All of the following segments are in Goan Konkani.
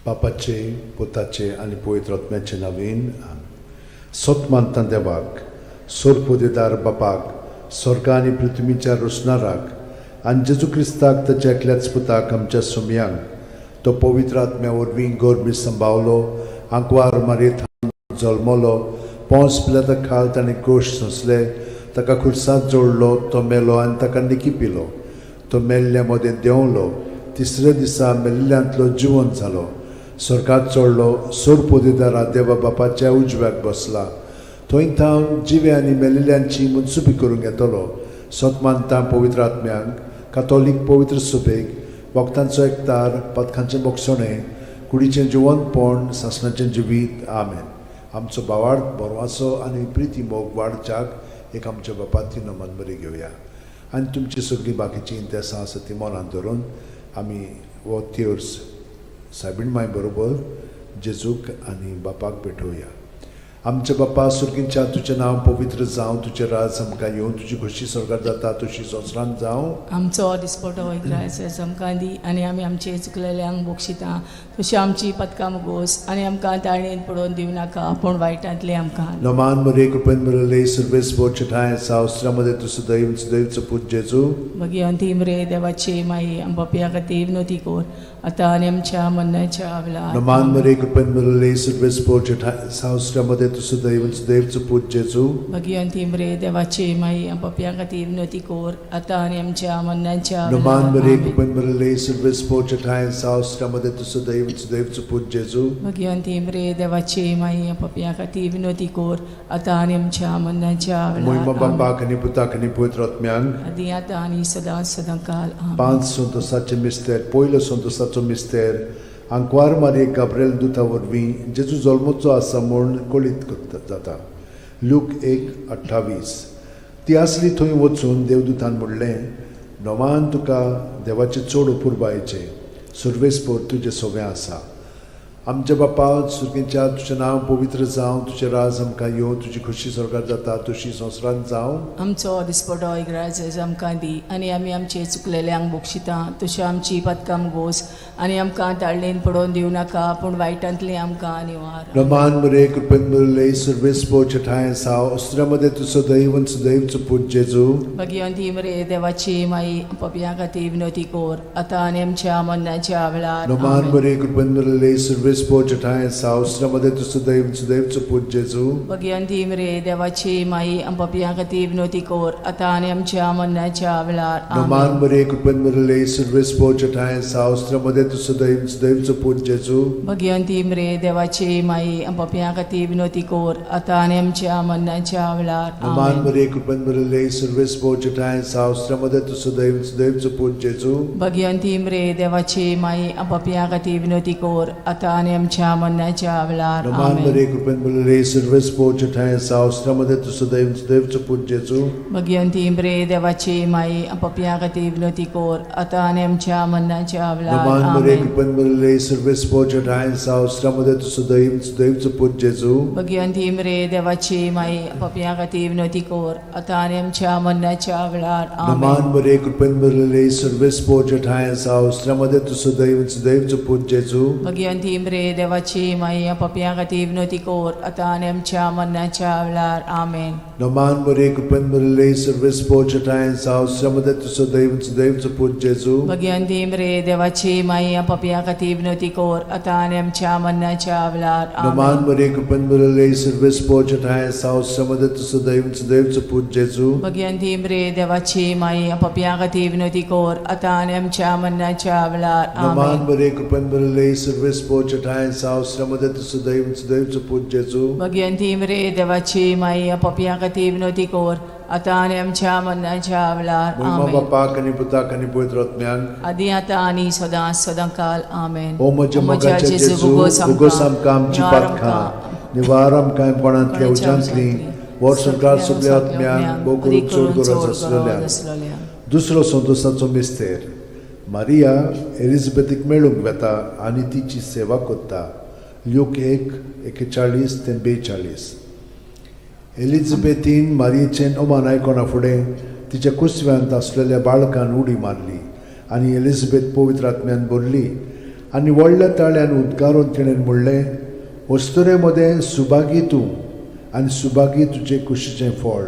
बापाचे, पुताचे आनी पवित्र आत्म्याचे नांवान आमेन. सत मानता देवाक, सोरपोदेदार बापाक, स्वर्गा आनी पृथ्वीच्या रोसणाराक, आनी जेजू क्रिस्ताक, ताच्या एकल्याच पुताक, आमच्या सुमयांक, तो पवित्र आत्म्या वरवीं गर्भी संभावलो, आंकवार मारयेत जल्मलो, पोंस पिलाता खाल ताणें कोश सोंसले, ताका खुर्सांत जोडलो, तो मेलो आनी ताका निकी पिलो, तो मेल्ल्या मदें देंवलो, तिसऱ्या दिसा मेल्ल्यांतलो जिवंत जालो, स्वर्गात चडलो, सोरपोदेदारा देवा बापाच्या उजव्याक बसला, थंय थावन जिवे आनी मेल्ल्यांची मनसुबी करूंक येतलो. सत मानता पवित्र आत्म्यांक, कातोलीक पवित्र सुबेक, वखदांचो एकतार, पदकांचें बोगसणें, कुडीचें जिवंतपण, सासणाचें जिवीत. आमेन. आमचो भावार्थ, बरवासो आनी प्रिती मोग वाडच्याक एक आमच्या बापाती नमन बरी घेवया आनी तुमची सगळीं बाकीचीं इंतेसां आसा ती मनांत धरून आमी हो तेर्स सायबीण माय बरोबर जेजूक आनी बापाक भेटोवया. आमच्या बापा सुर्गींच्या, तुजें नांव पवित्र जावं, तुजें राज आमकां येवं, तुजी खोशी स्वर्गार जाता तशी संवसारांत जावं. आमचो दिसपटो ग्रास आमकां दी आनी आमी आमचे चुकलेल्यांक बक्षिता तशी आमची पदकां मुगोस आनी आमकां ताळणेन पडोवन दिवं नाका, पूण वायटांतलें आमकां. नमान मरे, कृपेन भरले, सर्वेस्पर ठांय सावस्त्रामध्ये तूं सदैव सदैवचो पूत जेजू. भगिवंती मरे देवाची माई, आम पापया खातीर विनवती कर, आतां आनी आमच्या मरणाच्या वेळार. नमान मरे, कृपेन भरले, सर्वेस्पर ठांय सावस्त्रामध्ये तूं सदैव सदैवचो पूत जेजू. भगिवंती मरे देवाची माई, आम पापया खातीर विनवती कर, आतां आनी आमच्या मरणाच्या नमान वेळार. मरे, आमेन. कृपेन भरले, सर्वेस्पर ठांय सावस्त्रामध्ये तूं सदैव सदैवचो पूत जेजू. भगिवंती मरे देवाची माई, आम पापया खातीर विनवती कर, आतां आनी आमच्या मरणाच्या मोहिमा वेळार. आमेन. बापाक आनी पुताक आनी पवित्र आत्म्यांक. आदी आतां आनी सदां सदां काल. आमेन. पांच संतोसाचे मिस्तेर. पयलो संतोसाचो मिस्तेर, आंकवार मारयेक गाब्रेल दुता वरवीं जेजू जल्मचो आसा म्हूण कळीत करता जाता. लूक 1:28. ती आसली थंय वचून देवदूतान म्हणलें, नोमान तुका, देवाचें चड अपुरबायेचें, सर्वेस्पर तुजें सवें आसा. आमच्या बापा सुर्गीच्या, तुजें नांव पवित्र जावं, तुजें राज आमकां येवं, तुजी खोशी स्वर्गार जाता तशी संवसारांत जावं. आमचो दिसपटो ग्रास आमकां दी आनी आमी आमचे चुकलेल्यांक बक्षिता तशी आमची पदकां गोस आनी आमकां ताळणेन पडोवन दिवं नाका, पूण वायटांतलें आमकां निवार. नमान मरे, कृपेन भरले, सर्वेस्पर ठांय साव अस्त्रामध्ये तूं सदैव सदैवचो पूत जेजू. भगिवंती मरे देवाची माई, पापयां खातीर विनवती कर, आतां आनी आमच्या मरणाच्या वेळार. नमान आमेन. मरे, कृपेन भरले, सर्वेस्पर ठांय साव अस्त्रामध्ये तूं सदैव सदैवचो पूत जेजू. भगिवंती मरे देवाची माई, पापयां खातीर विनवती कर, आतां आनी आमच्या मरणाच्या वेळार. नमान आमेन. मरे, कृपेन भरले, सर्वेस्पर ठांय साव अस्त्रामध्ये तूं सदैव सदैवचो पूत जेजू. भगिवंती मरे देवाची माई, पापयां खातीर विनवती कर, आतां आनी आमच्या मरणाच्या वेळार. नमान आमेन. मरे, कृपेन भरले, सर्वेस्पर ठांय साव अस्त्रामध्ये तूं सदैव सदैवचो पूत जेजू. भगिवंती मरे देवाची माई, पापयां खातीर विनवती कर, आतां आनी आमच्या मरणाच्या वेळार. नमान आमेन. मरे, कृपेन भरले, सर्वेस्पर ठांय साव अस्त्रामध्ये तूं सदैव सदैवचो पूत जेजू. भगिवंती मरे देवाची माई, पापयां खातीर विनवती कर, आतां आनी आमच्या मरणाच्या वेळार. नमान मरे, आमेन. कृपेन भरले, सर्वेस्पर ठांय साव अस्त्रामध्ये तूं सदैव सदैवचो पूत जेजू. भगिवंती मरे देवाची माई, पापयां खातीर विनवती कर, आतां आनी आमच्या मरणाच्या वेळार. आमेन. नमान मरे, कृपेन भरले, सर्वेस्पर ठांय साव अस्त्रामध्ये तूं सदैव सदैवचो पूत जेजू. भगिवंती मरे देवाची माई, पापयां खातीर विनवती कर, आतां आनी आमच्या मरणाच्या वेळार. आमेन. नमान मरे, कृपेन भरले, सर्वेस्पर ठांय साव अस्त्रामध्ये तूं सदैव सदैवचो पूत जेजू. भगिवंती मरे देवाची माई, पापयां खातीर विनवती कर, आतां आनी आमच्या मरणाच्या वेळार. नमान आमेन. मरे, कृपेन भरले, सर्वेस्पर ठांय साव अस्त्रामध्ये तूं सदैव सदैवचो पूत जेजू. भगिवंती मरे देवाची माई, पापयां खातीर विनवती कर, आतां आनी आमच्या मरणाच्या वेळार. नमान आमेन. मरे, कृपेन भरले, सर्वेस्पर ठांय साव अस्त्रामध्ये तूं सदैव सदैवचो पूत जेजू. भगिवंती मरे देवाची माई, पापयां खातीर विनवती कर, आतां आनी आमच्या मरणाच्या वेळार. महिमा आमेन. बापाक आनी पुताक आनी पवित्र आत्म्याक. आदी आतां आनी सदां सदां काल. आमेन. ओ म्हज्या मोगाच्या जेजू, उगोस आमकां आमची पातकां, निवार आमकां कोणांतल्या उज्यांतली, वर संवसार सगल्या आत्म्यांक, भोव करून चड गरज आसलेल्या. दुसरो संतोसाचो मिस्तेर, मारिया एलिझाबेथीक मेळूंक वेता आनी तिची सेवा करता. ल्यूक 1:41 ते 42. एलिझाबेथीन मारियेचें अमान आयकना फुडें तिच्या कुसव्यांत आसलेल्या बाळकान उडी मारली आनी एलिझाबेथ पवित्र आत्म्यान भरली. आनी व्हडल्या ताळ्यान उद्गारून तिणें म्हणलें, अस्तुरे मदें सुभागी तूं आनी सुभागी तुजे कुशीचें फळ.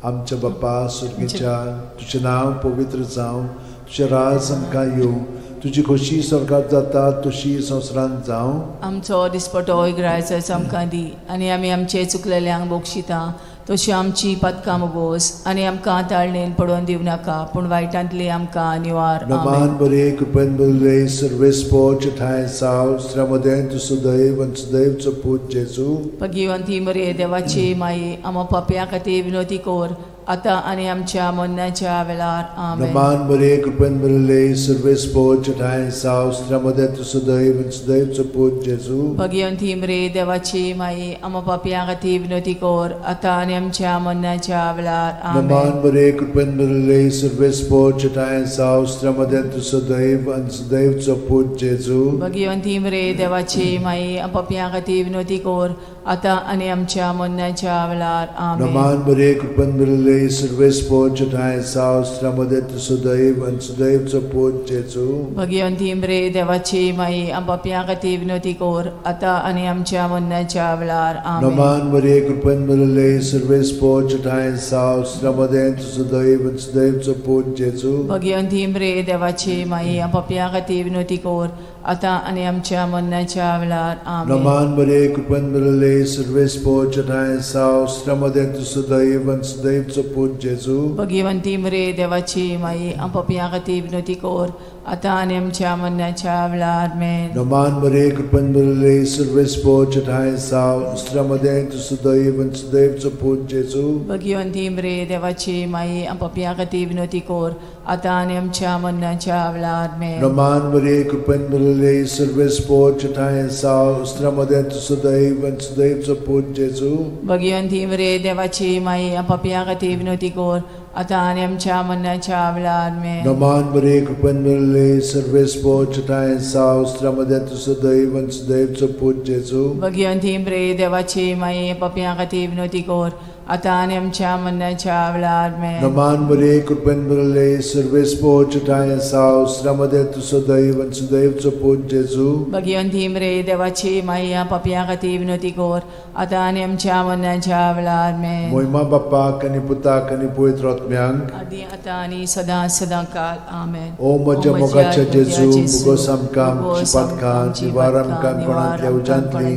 आमच्या बाप्पा सुर्गीच्या, तुजें नांव पवित्र जावं, तुजें राज आमकां येवं, तुजी खोशी स्वर्गात जाता तशी संवसारांत जावं. आमचो दिसपटो इग्रायचो आमकां दी आनी आमी आमचे चुकलेल्यांक बक्षिता तशी आमची पातकां मोगोस आनी आमकां ताळणेन पडोवन दिवं नाका पूण वायटांतली आमकां निवार. आमेन. नमान बरे कृपेन बरले सर्वेस्पोच ठांय साव श्रमदें तूं सुदैव आनी सुदैवचो पूत जेजू. भगिवंती मरे देवाची माई, आमा पापया खातीर विनोती कर आतां आनी आमच्या मरणाच्या वेळार. आमेन. नमान बरे कृपेन बरले सर्वेस्पोच ठांय साव श्रमदें तूं सुदैव आनी सुदैवचो पूत जेजू. भगिवंती मरे देवाची माई, आमा पापया खातीर विनोती कर आतां आनी आमच्या मरणाच्या वेळार. आमेन. नमान बरे कृपेन बरले सर्वेस्पोच ठांय साव श्रमदें तूं सुदैव आनी सुदैवचो पूत जेजू. भगिवंती मरे देवाची माई, पापया खातीर विनोती कर आतां आनी आमच्या मरणाच्या वेळार. आमेन. नमान बरे कृपेन बरले सर्वेस्पोच ठांय साव श्रमदें तूं सुदैव आनी सुदैवचो पूत जेजू. भगिवंती मरे देवाची माई, पापया खातीर विनोती कर आतां आनी आमच्या मरणाच्या वेळार. आमेन. नमान मरिये कृपेन भरिल्ले सर्वेस्पोच ठांय साव श्रमदें तुजो दैव आनी सुदैवचो पूत जेजू. भगिवंती मरे देवाची माई, पापया खातीर विनोती कर आतां आनी आमच्या मरणाच्या वेळार. आमेन. नमान मरिये कृपेन भरिल्ले सर्वेस्पोच ठांय साव श्रमदें तुजो दैव आनी सुदैवचो पूत जेजू. भगिवंती मरे देवाची माई, पापया खातीर विनोती कर आतां आनी आमच्या मरणाच्या वेळार. आमेन. नमान मरिये कृपेन भरिल्ले सर्वेस्पोच ठांय साव श्रमदें तुजो दैव आनी सुदैवचो पूत जेजू. भगिवंती मरे देवाची माई, पापया खातीर विनोती कर आतां आनी आमच्या मरणाच्या वेळार. आमेन. नमान मरिये कृपेन भरिल्ले सर्वेस्पोच ठांय साव श्रमदें तुजो दैव आनी सुदैवचो पूत जेजू. भगिवंती मरे देवाची माई, पापया खातीर विनोती कर आतां आनी आमच्या मरणाच्या वेळार. आमेन. नमान मरिये कृपेन भरिल्ले सर्वेस्पोच ठांय साव श्रमदें तुजो दैव आनी सुदैवचो पूत जेजू. भगिवंती मरे देवाची माई, पापया खातीर विनोती कर आतां आनी आमच्या मरणाच्या वेळार. आमेन. नमान मरिये कृपेन भरिल्ले सर्वेस्पोच ठांय साव श्रमदें तुजो दैव आनी सुदैवचो पूत जेजू. भगिवंती मरे देवाची माई, पापया खातीर विनोती कर आतां आनी आमच्या मरणाच्या वेळार. आमेन. मोहिमा बाप्पाक आनी पुताक आनी पवित्र आत्म्यांक, आदी आतां आनी सदां सदां काल. आमेन. ओ म्हज्या मोगाच्या जेजू, मुगोस आमकां आमची पातकां निवार आमकां कोणांतल्या उज्यांतली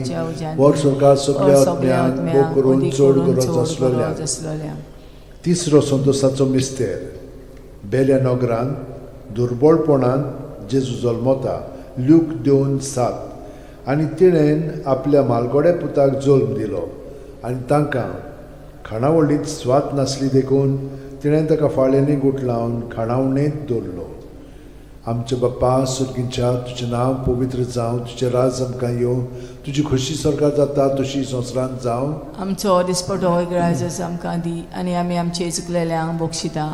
वर सरकार सगल्या आत्म्यांक भोग करून चड गरज आसलेल्या. तिसरो संतोसाचो मिस्तेर. बेल्या नगरांत दुर्बळपणान जेजू जल्मता. ल्यूक 2:7. आनी तिणेन आपल्या मालगोड्या पुताक जल्म दिलो आनी तांकां खाणावळींत स्वाद नासली देखून तिणें ताका फाळ्यांनी गुठलावन खाणावणेंत दवरलो. आमच्या बाप्पा सुर्गींच्या, तुजें नांव पवित्र जावं, तुजें राज आमकां येवं, तुजी खोशी स्वर्गात जाता तशी संवसारांत जावं. आमचो दिसपटो इग्रायजस आमकां दी आनी आमी आमचे चुकलेल्यांक बक्षिता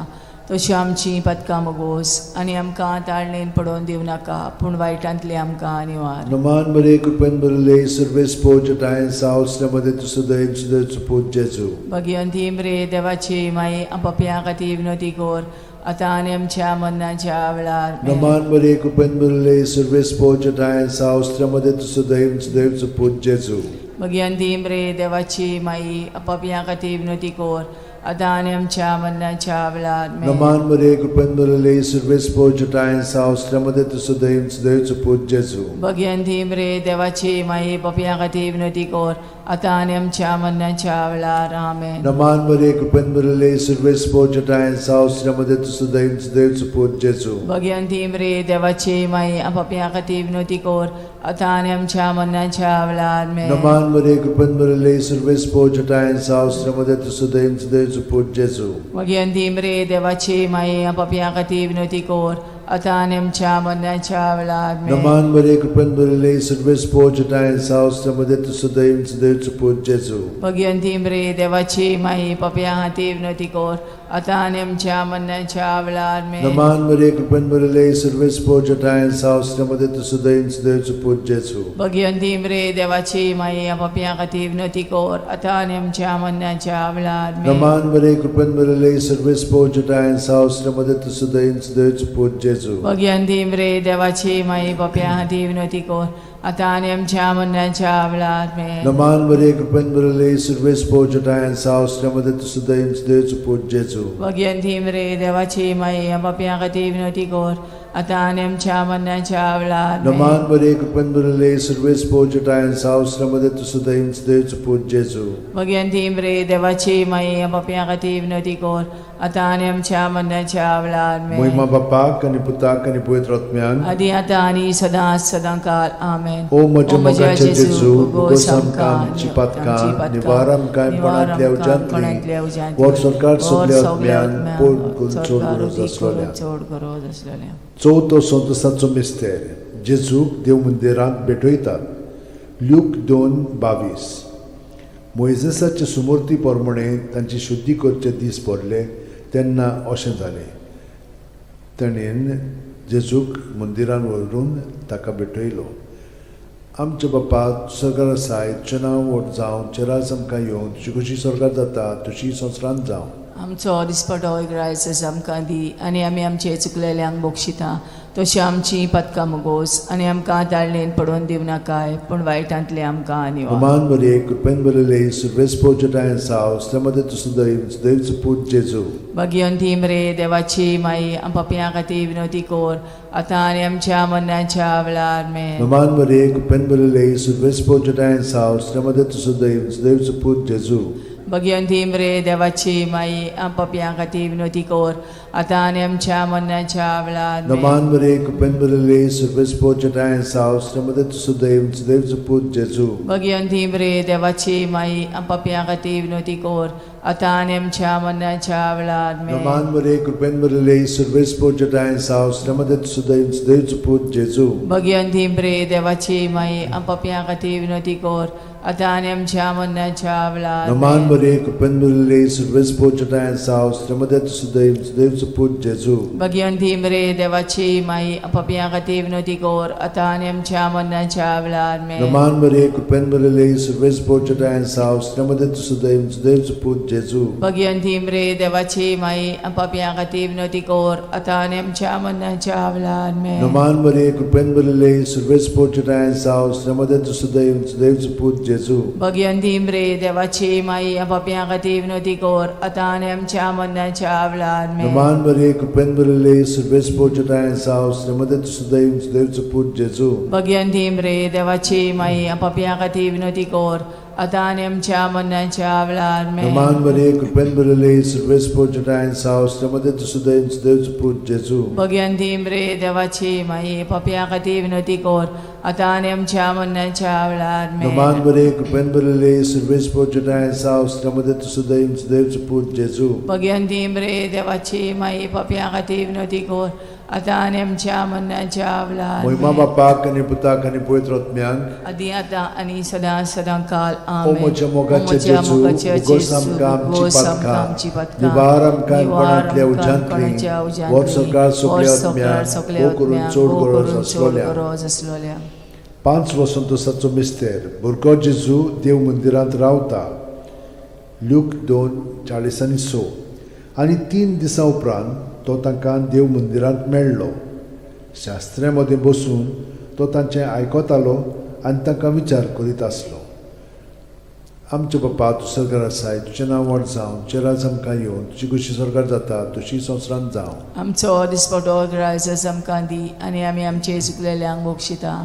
तशी आमची पदकां मोगोस आनी आमकां ताळणेन पडोवन दिवं नाका पूण वायटांतली आमकां निवार. नमान बरे कृपेन भरिल्ले सर्वेस्पोज ठांय सावसल्यामध्ये तूं सदैव सदैव पूत जेजू. भगिवंती मरे देवाची माई, पापयां खातीर विनोती कर आतां आनी आमच्या मरणाच्या वेळार. आमेन. नमान बरे कृपेन भरिल्ले सर्वेस्पोज ठांय सावसल्यामध्ये तूं सदैव सदैव पूत जेजू. भगिवंती मरे देवाची माई, पापयां खातीर विनोती कर आतां आनी आमच्या मरणाच्या वेळार. आमेन. नमान बरे कृपेन भरिल्ले सर्वेस्पोज ठांय सावसल्यामध्ये तूं सदैव सदैव पूत जेजू. भगिवंती मरे देवाची माई, पापयां खातीर विनोती कर आतां आनी आमच्या मरणाच्या वेळार. आमेन. नमान बरे कृपेन भरिल्ले सर्वेस्पोज ठांय सावसल्यामध्ये तूं सदैव सदैव पूत जेजू. भगिवंती मरे देवाची माई, पापयां खातीर विनोती कर आतां आनी आमच्या मरणाच्या वेळार. आमेन. नमान बरे कृपेन भरिल्ले सर्वेस्पोज ठांय सावसल्यामध्ये तूं सदैव सदैव पूत जेजू. भगिवंती मरे देवाची माई, पापयां खातीर विनोती कर आतां आनी आमच्या मरणाच्या वेळार. आमेन. नमान बरे कृपेन भरिल्ले सर्वेस्पोज ठांय सावसल्यामध्ये तूं सदैव सदैव पूत जेजू. भगिवंती मरे देवाची माई, पापयां खातीर विनोती कर आतां आनी आमच्या मरणाच्या वेळार आमेन. नमान मरिये, कृपेन भरिल्ले, सर्वेस्पोर जटायन साव, श्रीमते तुसुदयन सुदयचो पूत जेजू. भगिवंती मरे देवाची माई, पापयां खातीर विनवती कर आतां आनी आमच्या मरणाच्या वेळार आमेन. नमान मरिये, कृपेन भरिल्ले, सर्वेस्पोर जटायन साव, श्रीमते तुसुदयन सुदयचो पूत जेजू. भगिवंती मरे देवाची माई, पापयां खातीर विनवती कर आतां आनी आमच्या मरणाच्या वेळार आमेन. नमान मरिये, कृपेन भरिल्ले, सर्वेस्पोर जटायन साव, श्रीमते तुसुदयन सुदयचो पूत जेजू. भगिवंती मरे देवाची माई, पापयां खातीर विनवती कर आतां आनी आमच्या मरणाच्या वेळार आमेन. नमान मरिये, कृपेन भरिल्ले, सर्वेस्पोर जटायन साव, श्रीमते तुसुदयन सुदयचो पूत जेजू. भगिवंती मरे देवाची माई, पापयां खातीर विनवती कर आतां आनी आमच्या मरणाच्या वेळार आमेन. मोहिमा बापाक आनी पुताक आनी पवित्र आत्म्याक. आदी आतां आनी सदांच सदां काल आमेन. ओ म्हज्या मोगाचे जेजू, भोगोस आमकां आमची पातकां, निवार आमकां कोणांतल्या उज्यांतली, वर सरकार सगल्या आत्म्यान पोट करून चड गरज आसलोल्या. चड गरज आसलेल्या. चवथो संतोसाचो मिस्तेर, जेजूक देव मंदिरांत भेटयतात. ल्यूक 2:22. मोयजेसाचे सुमूर्ती प्रमाणे तांची शुद्धी करचे दीस पडले तेन्ना अशें जालें, ताणें जेजूक मंदिरान व्हरून ताका भेटयलो. आमच्या बापा सरकार आसाय, तुजें नांव व्हड जावं, तुजें राज आमकां येवं, तुजी खुशी सरकार जाता तशी संवसारांत जावं. आमचो दिसपटो ग्रायस आमकां दी आनी आमी आमचे चुकलेल्यांक बक्षिता तशी आमची पदकां मुगोस आनी आमकां ताळणेन पडोवन दिवं नाकाय, पूण वायटांतले आमकां निवार. हमान मरिये, कृपेन भरिल्ले, सुर्वेस पोजटायन साव, श्रीमती तुसुदैव, सुदैवचो पूत जेजू. भगिवंती मरे देवाची माई, पापयां खातीर विनवती कर आतां आनी आमच्या मरणाच्या वेळार आमेन. हमान मरिये, कृपेन भरिल्ले, सुर्वेस पोजटायन साव, श्रीमती तुसुदैव, सुदैवचो पूत जेजू. भगिवंती मरे देवाची माई, पापयां खातीर विनवती कर आतां आनी आमच्या मरणाच्या वेळार आमेन. नमान मरिये, कृपेन भरिल्ले, सुर्वेस पोजटायन साव, श्रीमती तुसुदैव, सुदैवचो पूत जेजू. भगिवंती मरे देवाची माई, पापयां खातीर विनवती कर आतां आनी आमच्या मरणाच्या वेळार आमेन. नमान मरिये, कृपेन भरिल्ले, सुर्वेस पोजटायन साव, श्रीमती तुसुदैव, सुदैवचो पूत जेजू. भगिवंती मरे देवाची माई, पापयां खातीर विनवती कर आतां आनी आमच्या मरणाच्या वेळार नमान आमेन. मरिये, कृपेन भरिल्ले, सुर्वेस पोजटायन साव, श्रीमती तुसुदैव, सुदैवचो पूत जेजू. भगिवंती मरे देवाची माई, पापयां खातीर विनवती कर आतां आनी आमच्या मरणाच्या वेळार आमेन. नमान मरिये, कृपेन भरिल्ले, सुर्वेस पोजटायन साव, श्रीमती तुसुदैव, सुदैवचो पूत जेजू. भगिवंती मरे देवाची माई, पापयां खातीर विनवती कर आतां आनी आमच्या मरणाच्या वेळार आमेन. नमान मरिये, कृपेन भरिल्ले, सुर्वेस पोजटायन साव, श्रीमती तुसुदैव, सुदैवचो पूत जेजू. भगिवंती मरे देवाची माई, पापयां खातीर विनवती कर आतां आनी आमच्या मरणाच्या वेळार आमेन. नमान मरिये, कृपेन भरिल्ले, सुर्वेस पोजटायन साव, श्रीमती तुसुदैव, सुदैवचो पूत जेजू. भगिवंती मरे देवाची माई, पापयां खातीर विनवती कर आतां आनी आमच्या मरणाच्या वेळार आमेन. नमान मरिये, कृपेन भरिल्ले, सुर्वेस पोजटायन साव, श्रीमती तुसुदैव, सुदैवचो पूत जेजू. भगिवंती मरे देवाची माई, पापयां खातीर विनवती कर आतां आनी आमच्या मरणाच्या वेळार आमेन. नमान मरिये, कृपेन भरिल्ले, सुर्वेस पोजटायन साव, श्रीमती तुसुदैव, सुदैवचो पूत जेजू. भगिवंती मरे देवाची माई, पापयां खातीर विनवती कर आतां आनी आमच्या मरणाच्या वेळार मोहिमा आमेन. बापाक आनी पुताक आनी पवित्र आत्म्याक. आदी आतां आनी सदां सदां काल ओ आमेन. म्हज्या मोगाचे ओ म्हज्या जेजू, मोगाचे उगोस जेजू, आमकां आमची उगोस आमकां पातकां, आमची पातकां, निवार आमकां निवार कोणांतल्या आमकां उज्यांतली, कोणाच्या उज्यांतली, वर सरकार सगल्या वर सरकार आत्म्याक, सगल्या भोव करून आत्म्याक, चड भोव गरज करून चड आसलोल्या. गरज आसलोल्या. 5 वसंतोसाचो मिस्तेर, भुरगो जेजू देव मंदिरांत रावता. ल्यूक 2:46. आनी 3 दिसां उपरांत तो तांकां देव मंदिरांत मेळ्ळो. शास्त्र्यां मदें बसून तो तांचें आयकतालो आनी तांकां विचार करीत आसलो. आमचे बापा, तूं सरकार आसाय, तुजें नांव व्हड जावं, तुजें राज आमकां येवं, तुजी खुशी सरकार जाता तशी संवसारांत जावं. आमचो दिसपटो ग्रायस आमकां दी आनी आमी आमचे चुकलेल्यांक बक्षिता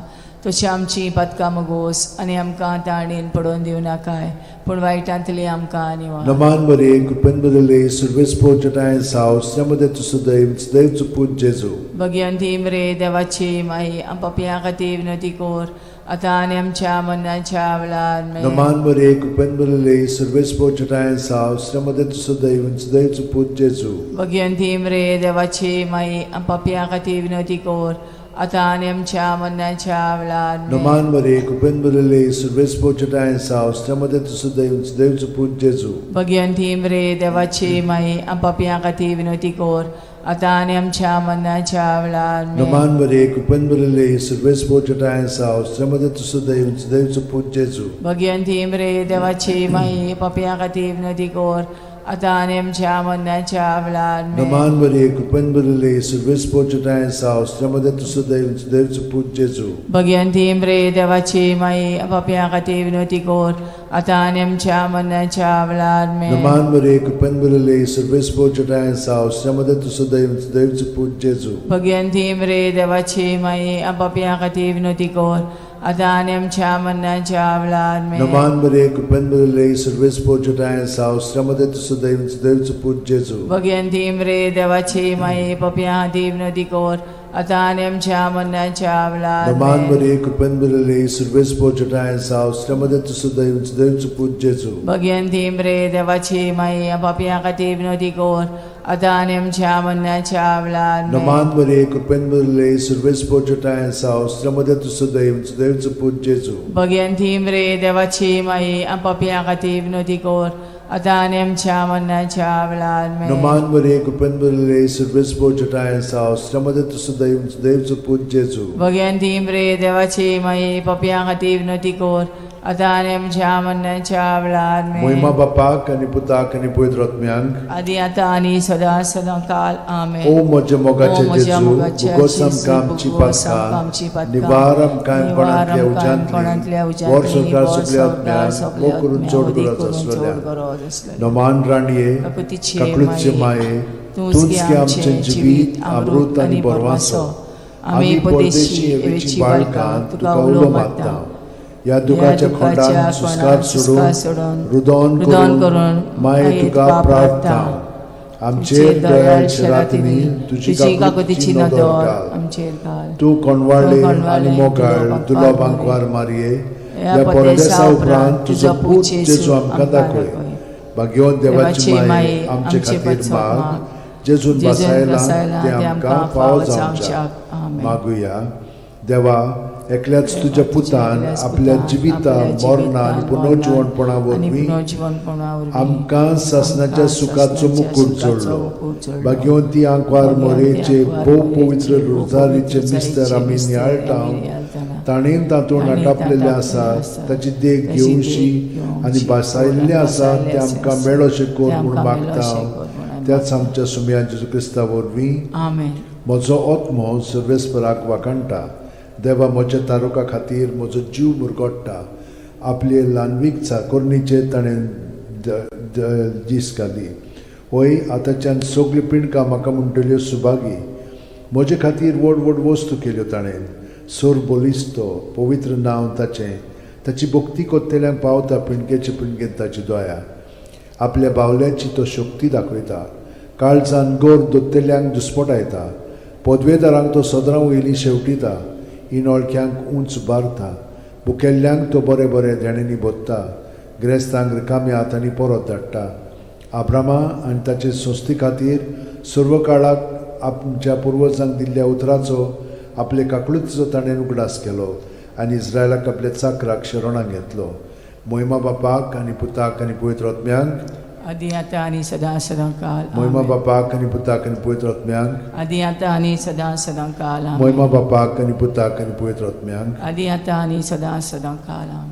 तशी आमची पातकां मुगोस आनी आमकां ताणेन पडोवन दिवं नाकाय, पूण वायटांतली आमकां निवार. नमान मरिये, कृपेन भरिल्ले, सुर्वेस पोजटायन साव, श्रीमती तुसुदैव, सुदैवचो पूत जेजू. भगिवंती मरे देवाची माई, पापयां खातीर विनवती कर आतां आनी आमच्या मरणाच्या वेळार आमेन. नमान मरिये, कृपेन भरिल्ले, सुर्वेस पोजटायन साव, श्रीमती तुसुदैव, सुदैवचो पूत जेजू. भगिवंती मरे देवाची माई, पापयां खातीर विनवती कर आतां आनी आमच्या मरणाच्या वेळार आमेन. नमान मरे कृपेन भरिल्ले सर्वेस्पोर साव मध्ये तुझं दैव देवचो पूत जेजू. भगिवंती मरे देवाची माई, आम पापयां खातीर विनवती कर, आतां आनी आमच्या मरणाच्या वेळार आमेन. नमान मरे कृपेन भरिल्ले सर्वेस्पोर साव मध्ये तुझं दैव देवचो पूत जेजू. भगिवंती मरे देवाची माई, पापयां खातीर विनवती कर, आतां आनी आमच्या मरणाच्या वेळार आमेन. नमान मरे कृपेन भरिल्ले सर्वेस्पोर साव मध्ये तुझं दैव देवचो पूत जेजू. भगिवंती मरे देवाची माई, पापयां खातीर विनवती कर, आतां आनी आमच्या मरणाच्या वेळार आमेन. नमान मरे कृपेन भरिल्ले सर्वेस्पोर साव मध्ये तुझं दैव देवचो पूत जेजू. भगिवंती मरे देवाची माई, पापयां खातीर विनवती कर, आतां आनी आमच्या मरणाच्या वेळार आमेन. नमान मरे कृपेन भरिल्ले सर्वेस्पोर साव मध्ये तुझं दैव देवचो पूत जेजू. भगिवंती मरे देवाची माई, पापयां खातीर विनवती कर, आतां आनी आमच्या मरणाच्या वेळार नमान आमेन. मरे कृपेन भरिल्ले सर्वेस्पोर साव मध्ये तुझं दैव देवचो पूत जेजू. भगिवंती मरे देवाची माई, पापयां खातीर विनवती कर, आतां आनी आमच्या मरणाच्या वेळार आमेन. नमान मरे कृपेन भरिल्ले सर्वेस्पोर साव मध्ये तुझं दैव देवचो पूत जेजू. भगिवंती मरे देवाची माई, पापयां खातीर विनवती कर, आतां आनी आमच्या मरणाच्या वेळार आमेन. नमान मरे कृपेन भरिल्ले सर्वेस्पोर साव मध्ये तुझं दैव देवचो पूत जेजू. भगिवंती मरे देवाची माई, पापयां खातीर विनवती कर, आतां आनी आमच्या मरणाच्या वेळार आमेन. मोहिमा बापाक आनी पुताक आनी पवित्र आत्म्यांक, आदी आतां आनी सदां सदां काल आमेन. ओ म्हज्या ओ मोगाचे म्हज्या जेजू, मोगाच्या भुगोस जेजू, आमकां आमची भुगोस आमकां आमची पातकां, पातकां, निवार आमकां निवार कोणांतल्या आमकां कोणांतल्या उज्यांतली, वर उज्यांतली, संवसार वर सगल्या संवसार आत्म्यांक, सगल्या मोग करून आत्म्यांक, चड उदीक गरज करून चड आसलेल्या. गरज आसलेल्या. नमान राणये, काकुतीचे काकळूतचे माये, माये, तूंच तूंच गे गे आमचें आमचें जिवीत, अमृत आनी बरवासो. आमी परदेशी एवेची बाळकां तुका उलो मारता. ह्या दुखाच्या खोंडान सुस्कार सोडून, रुदोन रुदोन करून करून माये तुका प्रार्थना. आमचेर दयाळ शेरातिनी तुजी काकुतीची नदर घाल. आमचेर घाल. तूं कोणवाळे तूं कोणवाळे, आनी मोगाळ दुलो दुलो बांकवार बांकवार मारये, ह्या ह्या परदेसा परदेसा उपरांत उपरांत तुजो तुजो पूत पूत जेजू जेजू आमकां आमकां दाखय. दाखय. भाग्यवंत देवाची माये, आमचे आमचे खातीर पासत माग, माग, जेजून जेजून बसायला बसायला ते आमकां फावो जावच्याक. आमेन. मागुया. देवा, एकल्याच तुज्या पुतान एकल्याच आपल्या पुतान जिविता आपल्या मरणा आनी जिवितान, पुनर्जिवणपणा आनी वरवीं पुनर्जिवणपणा वरवीं आमकां सासणाच्या आमकां सुखाचो सासणाच्या मुकूट सुखाचो जोडलो. मुकूट जोडलो. भाग्यवंती आंकवार भाग्यवंती मोरेचे आंकवार भोव मोरेचे पवित्र भोव रोजारीचे पवित्र मिस्तर आमी मिस्तर नियाळटा, आमी नियाळटाना, ताणें तातूंत ताणें आटापलेलें तातूंत आसा, आसा, ताची देख ताची देख घेवशी आनी घेवची भासायल्लें आसा भासायल्लें तें आमकां आसा, मेळोशें कर तें म्हूण आमकां मागता. मेळोशें कर म्हूण आमी त्याच आमच्या सुमया जेजू क्रिस्ता वरवीं. आमेन. म्हजो आत्मो सर्वेस्पराक वाखाणटा. देवा म्हज्या तारुका खातीर म्हजो जीव मुरगोट्टा. आपले ल्हानवीक चाकोरणीचेर ताणें दीस घाली. वय आतांच्यान सगल्यो पिंडकां म्हाका म्हणटल्यो सुभागी. म्हजे खातीर व्हड व्हड वस्तू केल्यो ताणें. सोर बलिस्तो पवित्र नांव ताचें. ताची भक्ती कोत्तेल्यांक पावता पिंडकेचे पिंडकेन ताची दया. आपल्या बावल्याची तो शक्ती दाखयता. काळजान गोर दोत्तेल्यांक दुस्पटायता. पदवेदारांक तो सदरां वयली शेवटिता. इनोळख्यांक उंच बारता. बुकेल्ल्यांक तो बरें बरें देण्यांनी भोत्ता. गिरेस्तांक रिकाम्या हातांनी परत धाडटा. आब्रामा आनी ताचे संस्थे खातीर सर्व काळाक आमच्या पुर्वजांक दिल्ल्या उतराचो आपले काकळुतीचो ताणें उगडास केलो आनी इस्रायलाक आपल्या चाकराक शरणाक घेतलो. मोहिमा बापाक आनी पुताक आनी पवित्र आत्म्यांक, आदी आतां आनी सदां सदां काल मोहिमा आमेन. बापाक आनी पुताक आनी पवित्र आत्म्यांक, आदी आतां आनी सदां सदां काल आमेन. मोहिमा बापाक आनी पुताक आनी पवित्र आत्म्यांक. आदी आतां आनी सदां सदां काल आमेन.